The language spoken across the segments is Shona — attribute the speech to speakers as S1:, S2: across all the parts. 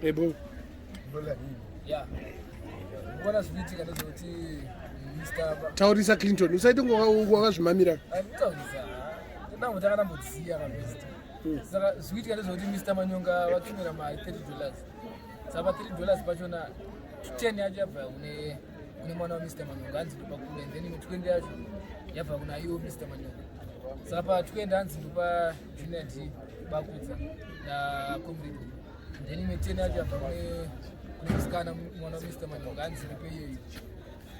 S1: Ebo.
S2: Yeah. Kuona zvikuitika ndezvekuti Mr.
S1: Taurisa Clinton, usaite kunge wakazvimamira.
S2: Anditaurisa. Ndambo takanambodziya kabest. Saka zvikuitika ndezvekuti Mr. Manyonga vatumira mari $30. Saka pa $30 pachona 10 yacho yabva kune kune mwana wa Mr. Manyonga hanzi ndopa kule and then imwe 20 yacho yabva kuna iwo Mr. Manyonga. Saka pa 20 hanzi ndopa Junior D Bakudza na Comrade. Then imwe 10 yacho yabva kune kune musikana mwana wa Mr. Manyonga hanzi ndipe iyoyo.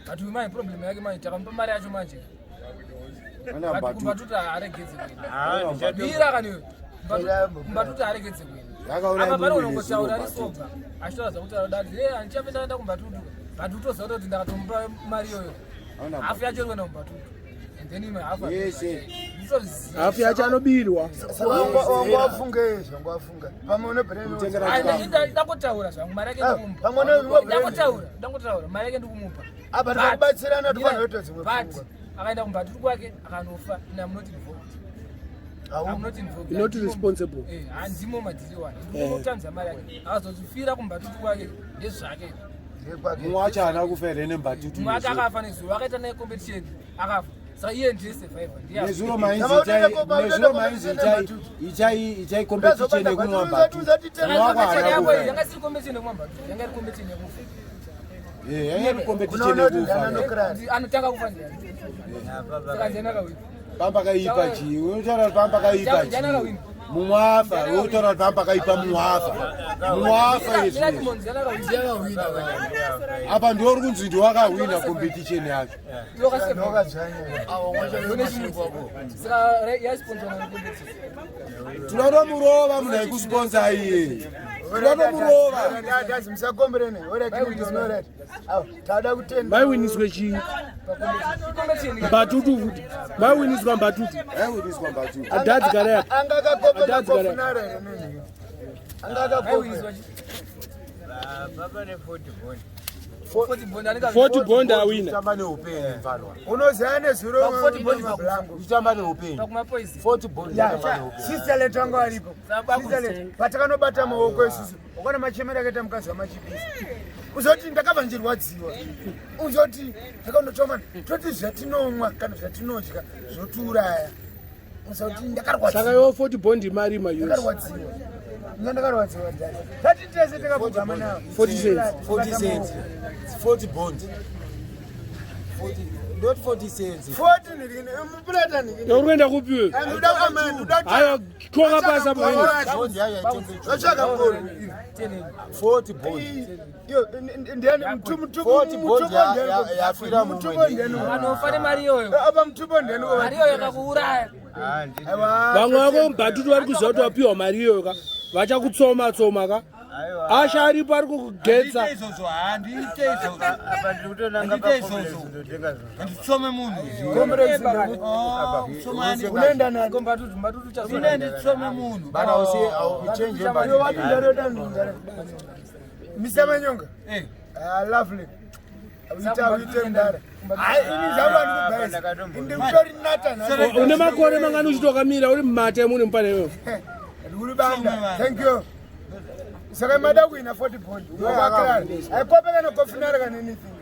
S2: But uyu manje problem yake manje takamupa mari yacho manje.
S3: Ana
S2: But kumbatuta haaregedze kuenda. Mira kani uyu. Kumbatuta haaregedze kuenda.
S3: Yakauraya
S2: Apa pari
S3: munhu
S2: unongotaura ari
S3: nezuro
S2: sober. Achitaura zvakutaura dadi. Eh handichafe ndaenda kumbatutu. But utoziva kuti ndakatomupa mari iyoyo.
S3: Hauna
S2: Hafu yacho iri kuenda kumbatutu. And then imwe hafu.
S3: Yese.
S2: Nditoziva.
S1: Hafu yacho anobirwa.
S4: Wangu wafunga izvo, wangu wafunga. Pamwe une brain
S3: Kutengera
S2: Ai,
S3: chikafu.
S2: Ndangotaura zvangu mari yake
S4: Ah,
S2: ndikumupa.
S4: pamwe une
S2: Ndangotaura, ndangotaura mari yake ndikumupa.
S4: Ah, but
S2: But-
S4: tikabatsirana tofanira
S2: Mira,
S4: kuita dzimwe
S2: but
S4: pfungwa.
S2: akaenda kumbatutu kwake akanofa and I'm not involved. I'm not involved.
S1: You're not responsible.
S2: Eh, handimo madhiri wani. Ndinomutanza mari yake. Akazozvifira kumbatutu kwake ndezvake.
S3: Mumwe wacho haana kufa here nembatutu?
S2: Mumwe ake akafa nezuro akaita naye competition akafa. Saka iye ndiye survivor. Ndiye
S3: Nezuro mainzi
S4: Saka unoenda
S3: itai
S4: koba-
S3: nezuro
S4: unoenda
S3: mainzi
S4: competition
S3: itai
S4: yembatutu.
S3: itai itai competition yekunwa mbatutu.
S2: Saka
S3: Mumwe wako
S2: competition
S3: haana
S2: yako
S3: kufa.
S2: iyi yanga isiri competition yekumwa mbatutu, yanga iri competition yekufa.
S3: Eh, yanga iri competition
S4: Unoona kuti
S3: yekufa.
S4: ndiani
S2: Anotanga kufa ndiani? Saka ndiani akawina?
S3: Pamba kaipa chii? Unotaura kuti pamba kaipa
S2: Ndiani
S3: chii?
S2: akawina?
S3: Mumwe afa, unotaura kuti pamba kaipa mumwe afa. Mumwe afa
S2: Mira
S3: izvi.
S2: Timon ndiani akawina?
S3: Apa ndiwo uri kunzi ndiwo akahwina competition yacho.
S2: Ndiwe wakasurvive. Une chimuti. Saka yasponsor na competition.
S3: Tinotomurova munhu aikusponsa iye. Tinotomurova.
S4: Musakomberene, tada kutenda.
S1: Maiwiniswe chii?
S2: Competition
S1: Mbatutu futi. Maiwiniswa mbatutu.
S3: Aiwiniswa mbatutu.
S1: Adadzi gara yapa.
S4: Anga akakopa
S1: Adadzi gara.
S4: nakofunara here nini? Anga akakopa.
S2: aiwiniswa chi? 40 bond anenge
S1: 40 bond awina.
S3: Kutamba neupenyu mfanwa.
S4: Unoziva nezuro
S2: Pa 40 bond
S4: mablango.
S3: Kutamba neupenyu.
S2: pakuma poison.
S3: 40 bond kutamba neupenyu.
S4: Sister letu anga aripo.
S2: Saka
S4: Sister letu patakanobata maoko isusu. Ukaona machemero akaita mukadzi wamachipisa. Uzoti ndakabva ndirwadziwa. Uzoti takandochoma toti zvatinomwa kana zvatinodya zvotiuraya. Uzoti
S1: Saka
S4: ndakarwadziwa.
S1: iwo 40 bond imari ma use.
S4: Ndakarwadziwa. Inga ndakarwadziwa dada. Tati tese takapfugama nawo.
S1: 40 cents.
S3: 40 cents. 40 bond. 40 not 40 cents.
S4: 40 ndikini mupulata ndikini.
S1: Uri kuenda kupi wewe?
S4: Ndoda kuamana ndoda
S1: Haya, toka pasi apo wewe.
S3: Bond yayo yaitengwa.
S4: Zvatsvaka mukuru.
S3: 40 bond.
S4: Iyo ndiani mutupo
S3: 40 bond yafira mumwe.
S4: ndiani
S2: Anofa nemari iyoyo.
S4: apa mutupo ndiani
S2: Mari iyoyo yakakuuraya.
S1: Vamwe vako mbatutu vari kuziva kuti wapiwa mari iyoyo ka. Vachakutsoma tsoma ka. Asha aripo ari kukugetsa.
S5: Izvozvo handiite izvozvo, handiite izvozvo, handitsome munhu.
S4: Unoenda nani?
S2: Mbatutu, mbatutu chasona.
S5: Ine nditsome munhu.
S3: Bana usi uchenje
S4: Iyo
S3: mbatutu.
S4: wati ndaroda ndungara. Mr. Manyonga.
S5: Eh.
S4: Ah, lovely. Uita uite ndara. Hayi ini zvangu andikubhaisa. Ndikutori nata nhasi.
S1: Une makore mangani uchiti wakamira uri mumata emune mupane iwewe.
S4: Ndikuri banda. Thank you. Saka mada kuina 40 bond. Unokwakira. Haikope kana kofinara kana anything.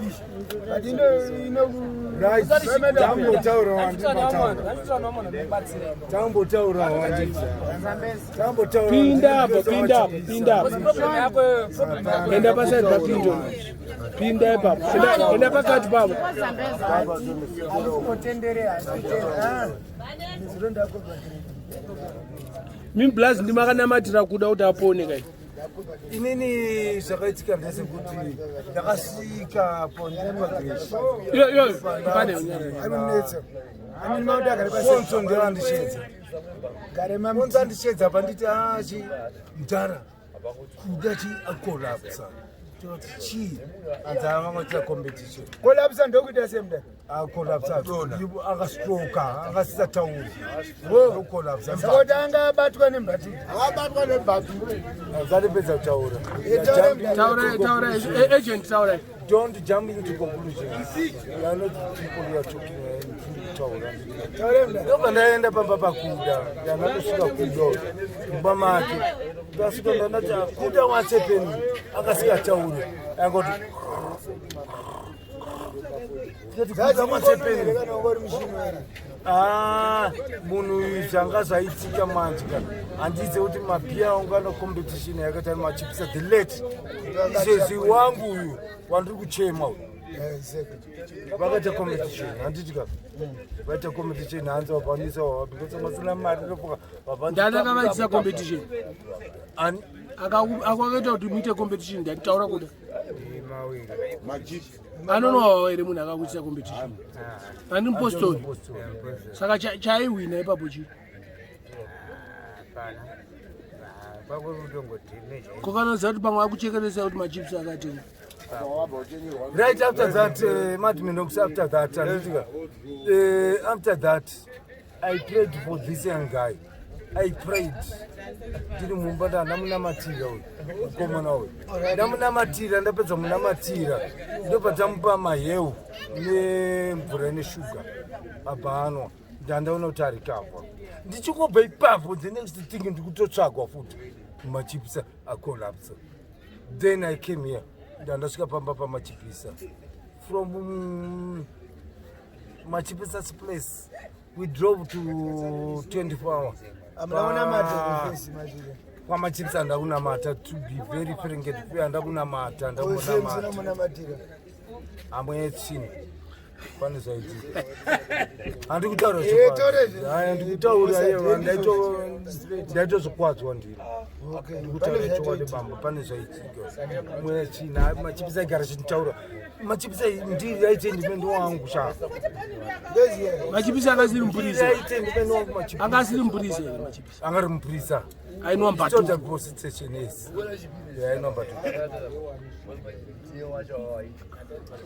S4: Ish. But ino ino
S6: Right. Tambotaura wandimataura.
S2: Tambotaura.
S6: Tambotaura wandisa. Tambotaura.
S1: Pinda apo, pinda apo, pinda apo.
S2: Problem yako iyoyo, problem yako.
S1: Enda paside paClinton. Pinda ipapo. Enda pakati papo.
S4: Otendere asitendere. Ndiziro ndakobva.
S1: Mimi blaz ndimakanamatira kuda kuti apone kai.
S6: Inini zvakaitika ndezvekuti ndakasvika pondipagreshi.
S1: Iyo iyo pane unyara.
S4: Anonetsa. Ani mauda agare pasi.
S6: Fonso nderandishedza.
S4: Gare mami.
S6: Fonso andishedza panditi achi mudhara kuda chi akolapsa. Tinoti chii anzi avangoita competition.
S4: Kolapsa ndokuita semda.
S6: Akolapsa akastroka akasisatauri. Ndokolapsa.
S4: Saka kuti anga abatwa nembatutu.
S3: Akabatwa nembatutu.
S6: Azatipedza kutaura.
S1: Taurai taurai agent taurai.
S6: Don't jump into conclusions. You are not people you are talking kutaura. Ndobva ndaenda pamba pakuda, ndanatosvika kuda mumba make. Ndasvika ndanati kuda watsepeni akasingataure. Angoti Ah, munhu uyu zvanga zvaitika manje ka handize kuti mabhiya angu ano competition yakaita machipisa the late izvezvi wangu uyu wandiri kuchema uyu vakaita competition handiti ka vaita competition hanzi vabvanisa because vasina mari ndofuka
S1: ndani akavaitisa competition
S6: ani
S1: Akaita kuti muite competition ndanditaura kuda anonowawa here munhu akakuitisa competition andi mupostori saka chaaihwina ipapo chii ko kanoziva kuti pamwe akuchekeresa kuti machips akatenga
S6: right after that madminox after that anditika after that I prayed for this young guy. I prayed. Ndiri mumba ndamunamatira uyu mukomana uyu. Ndamunamatira ndapedza munamatira ndobva tamupa maheu nemvura neshuga abva anwa ndandaona kuti arikavha. Ndichingobva ipapo the next thing ndikutotsvagwa futi machipisa akolapsa. Then I came here ndandasvika pamba pamachipisa from Machipisa's place we drove to 24 hour kwamachipisa ndakunamata to be very frank andakunamata ndakunamata amwe tsvina pane zvaitika handikutaura handikutaura ndaitozvikwadzwa ndiri ndikutaura chokwadi bambo pane zvaitika mwe tsvina machipisa igara chinditaura machipisa ndiri aite ndimende wangu sha
S1: machipisa anga asiri mupurisa
S6: aite ndimende wangu machipisa
S1: anga asiri mupurisa here machipisa
S6: anga ari mupurisa
S1: ainwa mbatuka
S6: police station yes ainwa mbatuka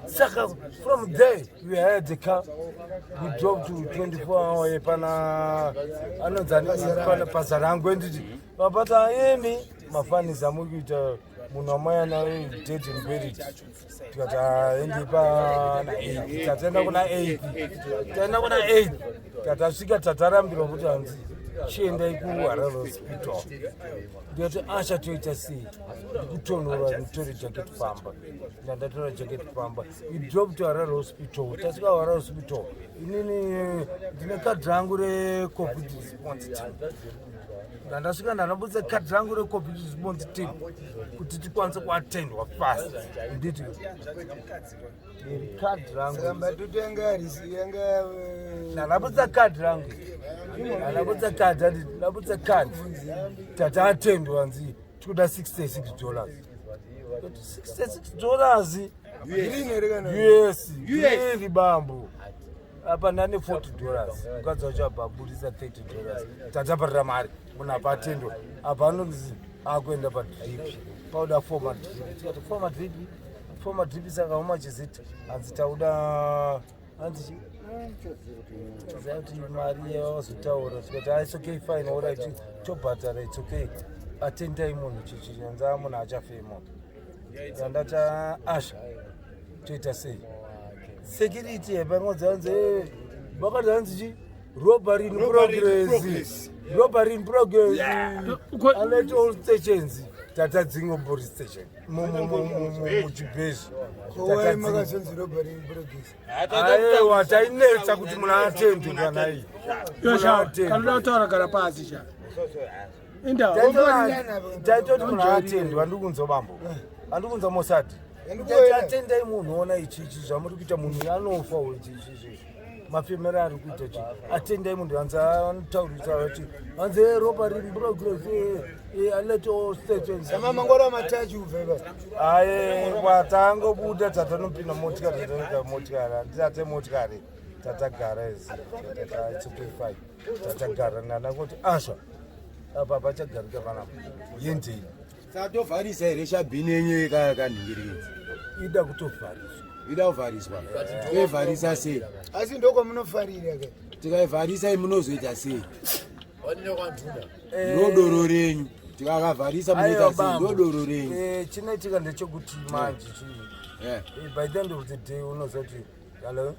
S6: saka from there we hired the car we drove to 24 hour pana anonzani pana pazarangu enditi vapata imi mafanisa muri kuita munhu wamai ana dead and buried tikati aendi pana 8 tataenda kuna 8 taenda kuna 8 tatasvika tatarambirwa kuti hanzi chiendai kuharare hospital ndikati asha toita sei ndikutonhora nditore jacket pamba ndandatora jacket pamba we drop to harare hospital tasvika harare hospital inini ndine kadhi rangu recovid response team ndandasvika ndandabudisa kadhi rangu recovid response team kuti tikwanise kuatendwa fast nditi kadhi rangu ndandabudisa kadhi rangu ndandabudisa kadhi anditi ndabudisa kadhi tati atendwa nzi tikuda 66 dollars 66 dollars US green bambo apa ndane 40 dollars mukadzi wacho abva abudisa 30 dollars tataparira mari munhu apa atendwa apa anonzi akuenda padrip pauda four madrip tikati four madrip four madrip saka how much is it hanzi tauda hanzi ziva kuti mari yavazotaura tikati ah, it's okay fine alright tobhadhara it's okay atendai munhu chichi hanzi a munhu achafema ndandati asha toita sei security yepangodzi hanzi vakati hanzi chi robbery in progress robbery in progress alert all stations tatadzinga police station muchibhezvi aiwa tainetsa kuti munhu atende kana iyi
S1: kanoda kutaura gara pasi sha
S6: taitoti munhu atendwa andikunzwa bambo andikunzwa mosati atendai munhu ona ichichi zvamuri kuita munhu anofa ichichi mafemero ari kuita chi atendai munhu hanzi anotaurisa vachi hanzi ropa riri progress alert all stations
S4: mangwana matachi ubva
S6: aiwa tangobuda tatanopinda motikari tatanoita motikari handisate motikari tatagara izi it's okay fine tatagara nana kuti asha apa pachagarika panapa yendei
S5: satovharisa here shabhini yenyu kanhingirinzi
S6: ida kutovhariswa
S5: ida kuvhariswa toivharisa sei
S4: asi ndokwamunofarira ke
S5: tikaivharisa munozoita sei ndodoro renyu. Tikakavharisa munoita sei? Ndodoro renyu.
S6: Eh, chinoitika ndechekuti manje chii
S5: Eh.
S6: By the end of the day unozoti hello,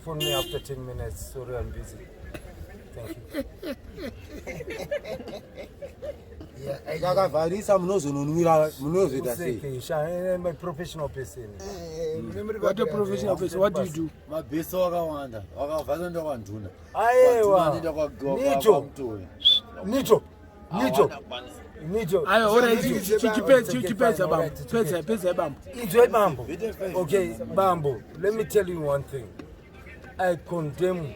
S6: phone me after 10 minutes, sorry, I'm busy, thank you.
S5: Tikakavharisa munozononwira, munozoita sei?
S6: Useke, sha, I'm a professional person.
S1: What a professional person. What do you do?
S3: Mabhesi wakawanda wakavharisa ndokwanduna.
S6: Aiwa, nito nito nito nito.
S1: Ayo, alright, chipedza bambo, pedza, pedza bambo.
S6: Enjoy bambo. Okay, bambo, let me tell you one thing. I condemn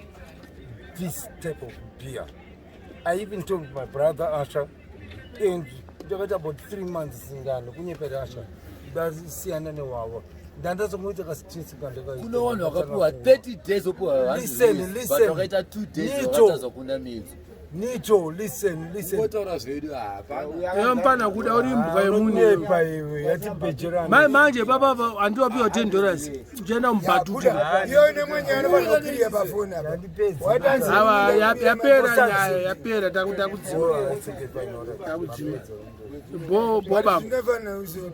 S6: this type of beer. I even told my brother Asha, and ndakaita about 3 months singano kunyepera Asha, ndasiyana newawa, ndandazomuita kastress.
S3: Kune vanhu vakapiwa 30 days, opiwa.
S6: Listen, listen.
S3: Wakaita 2 days.
S6: Nito.
S3: Wakatazokunda midzi.
S6: Nito, listen, listen.
S3: Ngotaura zvedu hapana.
S1: Eyo mpana kuda uri imbwa yemunhu.
S6: Unonyepa iwe, yatibhejerana.
S1: Mai manje baba handiwapiwa $10, uchaenda mubhatutu.
S4: Iyo nemwenye anofanira kupirira pafoni apa.
S6: Yandipedza.
S4: Watanzi.
S1: Ava yapera nyaya, yapera, takudzima, takudzima, bo bo bambo.
S4: Zvinofanira kuzo.